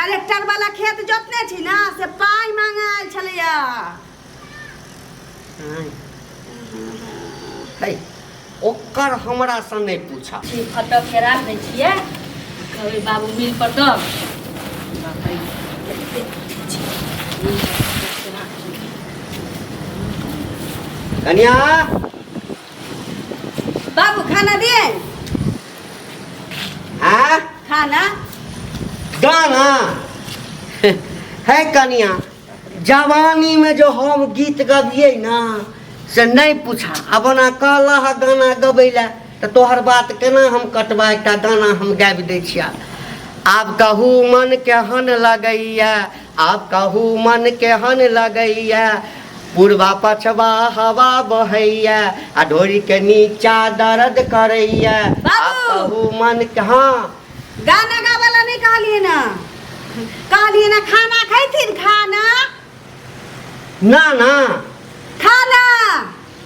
Tractor वाला खेत जोतने छी ना से पाइ मांगे आयल छलैया। है ओकर हमरा से नहि पूछा। छी फटक के राख दै छियै, कहबै बाबू मिल पर दब। बाप रे, कते छी। मिल पर फटक के राख दै। कनिया बाबू खाना दिए? हाँ? खाना। गाना है कनिया, जवानी में जो हम गीत गबिए ना से नहीं पूछा। अब ओना कहलह गाना गबै ला तऽ तोहर बात केना हम कटबा, एकटा गाना हम गाबि दै छिया। आब कहू मन केहन लगैया, आब कहू मन केहन लगैया, पूर्वा पछवा हवा बहैया आ ढोरी के नीचा दर्द करैया। आब कहू मन के। हाँ, गाना गाबै ला नहीं कहलिए ना, कहलिए ना खाना खैथिन खाना। ना ना खाना।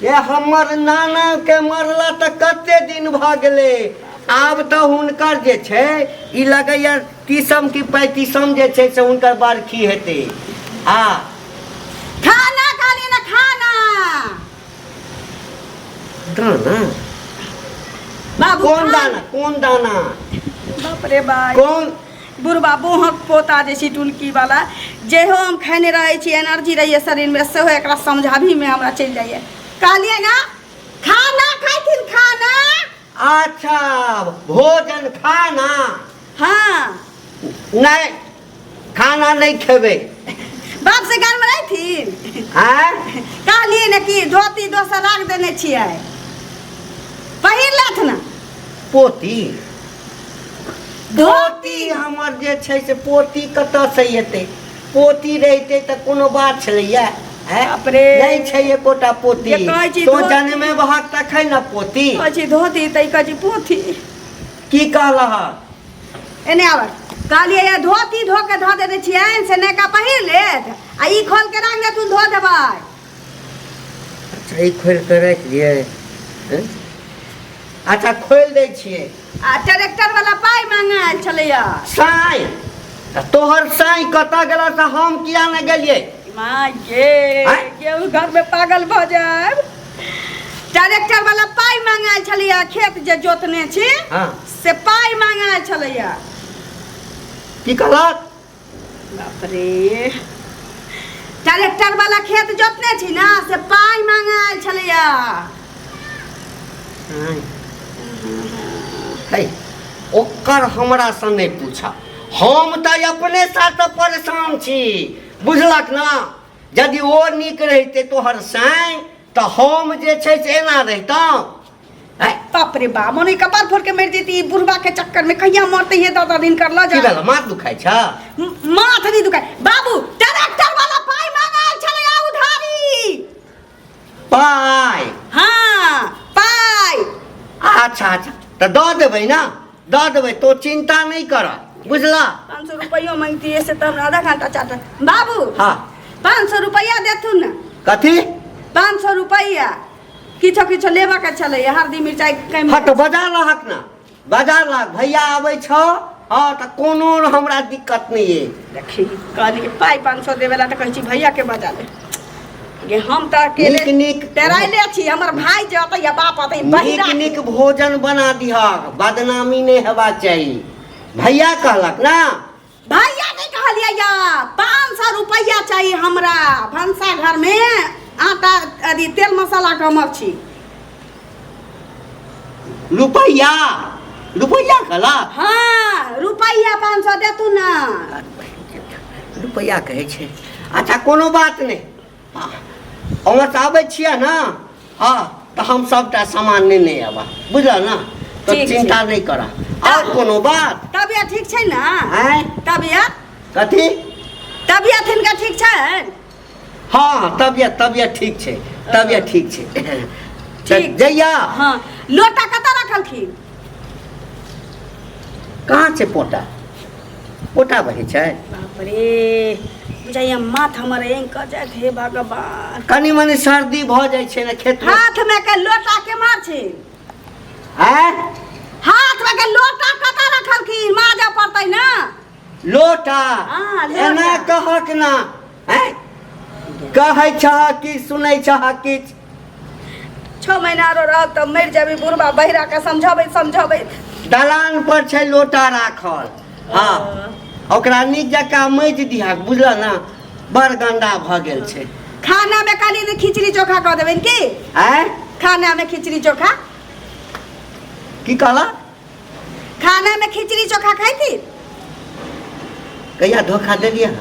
ये हमर नाना के मरला तऽ कते दिन भऽ गेलै। आब तऽ हुनकर जे छै ई लगैया 30म कि 35म जे छै से हुनकर बरखी हेतै। आ खाना कहलिए ना खाना। दाना बाबू कोन दाना? कोन दाना? बाप रे बाप, कोन बुढ़बा बोहक पोता जे छी टुनकी वाला, जेहो हम खेने रहै छी एनर्जी रहैए शरीरमे, सेहो एकरा समझाबीमे हमरा चलि जाइए। कहलियै ना खाना खाइथिन खाना। अच्छा भोजन खाना। हाँ। नहीं खाना नहीं खेबे। बाप से गाल में रहथिन। आँय? कहलियै ने कि धोती दोसर राख देने छियै, पहिर लेथ ना। पोती धोती हमर जे छै से पोती कतऽ से एतै? पोती रहितै तऽ कोनो बात छलैया? हैं? बाप रे। नहि छै एकोटा पोती। जे कहै छी तो धोती। जनमे बहक तखन ने पोती। कहै छी धोती तऽ ई कहै छी पोथी। की कहलह? एने आबर, कहलियै ये धोती धो के धऽ देने छियनि से नयका पहिर लेत आ ई खोल के राख देथुन, धो देबै। अच्छा ई खोलि कऽ राखि दियै? हैं? अच्छा खोलि दै छियै। आ ट्रैक्टर वाला पाइ मांगे आयल छलैया। साँइ तऽ तोहर साँइ कतऽ गेला से हम किया ने गेलियै? माय गे, आँय? गेहूँ घर में पागल भऽ जायब। ट्रैक्टर वाला पाइ मांगे आयल छलैया, खेत जे जोतने छी से पाइ मांगे आयल छलैया। की कहलक? बाप रे, ट्रैक्टर वाला खेत जोतने छी ना से पाइ मांगे आयल छलैया। है ओकर हमरा से नहि पूछा, हम तऽ अपने साथ परेशान छी, बुझलक ना? यदि ओ नीक रहितै तोहर साँइ तऽ हम जे छै से एना रहितहुँ? बाप रे बाप, मने कपार फोड़ के मर जेती बुढ़वा के चक्कर में। कहिया मरते हे दादा दिन कर ल की जा। भेल, माथ दुखाइ छ? माथ नहीं दुखाय बाबू, ट्रैक्टर वाला पाई मांगल छलै आ उधारी। पाइ? हाँ पाइ। अच्छा अच्छा, तऽ दऽ देबै ना, दऽ देबै, तो चिंता नहीं कर, बुझला? 500 रुपयो मांगती से तऽ हमरा आधा घंटा चाटत बाबू। हाँ। 500 रुपया देथुन ना। कथी? 500 रुपया, किछो किछो लेबऽ के छलै, हल्दी मिरचाई कम। हाँ तऽ बजा लहक ना, बजा लहक, भैया आबै छ। हाँ तऽ कोनो हमरा दिक्कत नहीं है। देखी कहली पाइ 500 देवे ला तऽ कहै छी भैया के बजा ले। गे हम तऽ अकेले नीक नीक टेराइले छी, हमर भाई जे अतै या बाप अतै नीक बहिरा नीक भोजन बना दिहक, बदनामी नहीं हेबाक चाही। भैया कहलक ना? भैया नहीं कहलियै या, 500 रुपया चाहिए हमरा, भनसा घर में आटा अथी तेल मसाला कमर छी। रुपैया? रुपैया कहलक? हाँ रुपैया 500 देतू ना। रुपैया कहै छै। अच्छा कोनो बात नहि, ओम्हर से आबै छियै ना, हाँ तऽ हम सबटा सामान नेने आबा, बुझल ना? तऽ ठीक छै। चिंता नहि कर। आओर कोनो बात? तबियत ठीक छै ना? आँय? तबियत? कथी? तबियत हिनका ठीक छै? हाँ तबियत, तबियत ठीक छै, तबियत ठीक छै। तऽ ठीक। जइया। हाँ लोटा कतऽ रखलखिन? कहाँ छै पोटा? पोटा बहै छै? बाप रे, बुझाइया माथ हमर एंग कऽ जायत, हे भगवान। कनि मनि सर्दी भऽ जाइ छै ने खेत में। हाथ में के लोटा केम्हर छै? आँय? हाथ में के लोटा कतऽ रखलखिन? माजऽ पड़तै ना। लोटा? हाँ, लोटा। एना कहक ना, हैं? कहै छह कि सुनै छह किछु? 6 महीना आरो रहब तऽ मरि जेबी बुढ़बा बहिरा के समझबै समझबै। दलान पर छै लोटा राखल। हँ, ओकरा नीक जकाँ मजि दिहक, बुझल ना? बड़ गंदा भऽ गेल छै। खाना में कहली जे खिचड़ी चोखा कऽ देबनि की? आँय? खाना में खिचड़ी चोखा। की कहला? खाना में खिचड़ी चोखा खाइती? कहिया धोखा देलियै?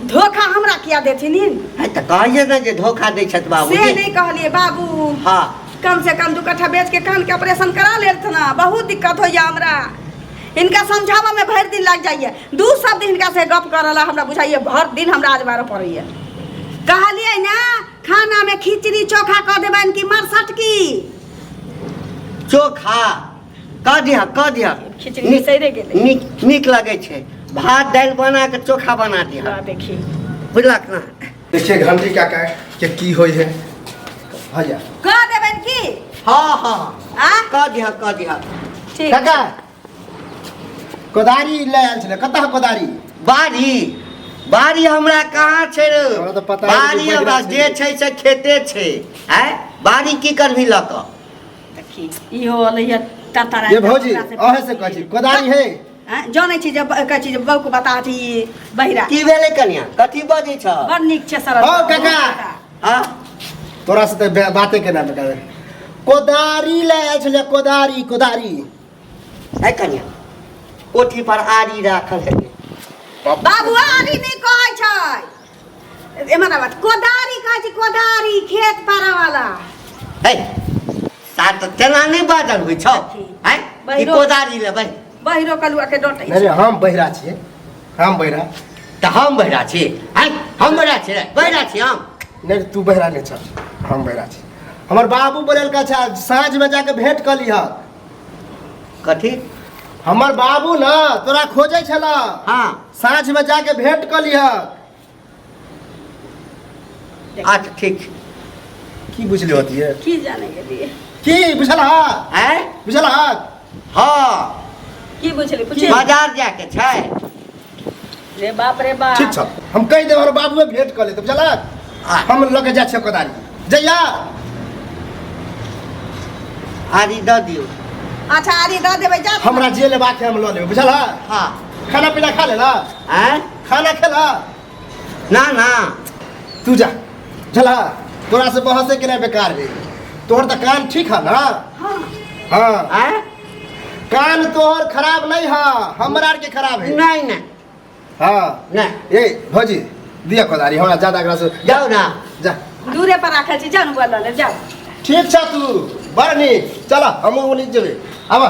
धोखा हमरा किया देथिन? है तऽ कहलियै ने जे धोखा दै छथि बाबू। से नहि कहलियै बाबू। हँ। कम से कम 2 कट्ठा बेच के कान के ऑपरेशन करा लेलथिन। बहुत दिक्कत होइया हमरा, हिनका समझाबऽ में भरि दिन लागि जाइए। 2 शब्द हिनका से गप करऽ ला हमरा बुझाइए भरि दिन हमरा आजबारऽ पड़ैए। कहलियै ने खाना में खिचड़ी चोखा कऽ देबनि कि मरसटकी? चोखा कऽ दिहक, कऽ दिहक। खिचड़ी बिसैरे गेलै। नीक नीक लगै छै। भात दालि बना कऽ चोखा बना दिहक। देखी बुझलक ना? देखिए घंटी काका के की होइ है भैया। कऽ देबनि की? हँ हँ। आ? कऽ दिहक, कऽ दिहक। ठीक। काका कोदारी लए आयल छलै, कतऽ है कोदारी? बाड़ी, बाड़ी हमरा कहाँ छै रे? हमरा तऽ पता है बाड़ी कि हमरा बहिरा जे छै। छै से खेते छै। आँय, बाड़ी की करबही लऽ कऽ? देखी इहो अलैया ततरा। ये भौजी अहे से कहै छी कोदारी है। जानै छी जे कहै छी जे बहू के बता छी बहिरा। की भेलै कनिया, कथी बजै छ? बड़ नीक छै सरल। हौ काका। हाँ? तोरा से तऽ बाते केना बेकार। कोदारी लए आयल छलै, कोदारी कोदारी। है कनिया, कोठी पर आरी राखल है। बाबू आरी नहि कहै छै, एमन बात कोदारी कहै छै, कोदारी खेत पारा वाला। है सात तेना नहि बाजल होइ छौ? हैं, ई कोदारी लेबै? बहिरो कलुआ के डोटै। नहि हम बहिरा छियै, हम बहिरा। तऽ हम बहिरा छी? हैं, हम बहिरा छी रे? बहिरा छी हम? नहि, तू बहिरा नहि छह, हम बहिरा छी। हमर बाबू बोललका छै साँझमे जाके भेंट कऽ लिहऽ। कथी? हमर बाबू ने तोरा खोजै छला। हाँ। साँझमे जाके भेंट कऽ लिहऽ। अच्छा ठीक। की बुझली होती है? की जाने गेलियै। की बुझल हा? हैं? बुझल हा? हाँ। की बुझली? पूछे बाजार जाके छै। रे बाप रे बाप। ठीक छ, हम कहि देब, हमर बाबूए भेंट कऽ लेत, बुझलक? हम लऽ के जाइ छियै कोदारी। जइया। आरी दऽ दियौ। अच्छा आरी दऽ देबै, जा। हमरा जे लेबाक है हम लऽ लेबै, बुझल हा? हाँ। खाना पीना खा लेला? हैं? खाना खेला? ना ना। तू जा, बुझल हा? तोरा से बहसे के नहीं बेकार है। तोहर तऽ कान ठीक है ना? हाँ। हाँ। हैं? कान तोहर खराब नहीं है, हमरा आर के खराब है। नहीं नहीं। हाँ। नहीं। ए भौजी दिया कोदारी हमरा ज्यादा एकरा से। जाओ ना। जा। दूरे पर राखल छी, जाउ ने लऽ लेब, जाउ। ठीक छ, तू बड़ नीक। चल हम ओनी जेबै, आब।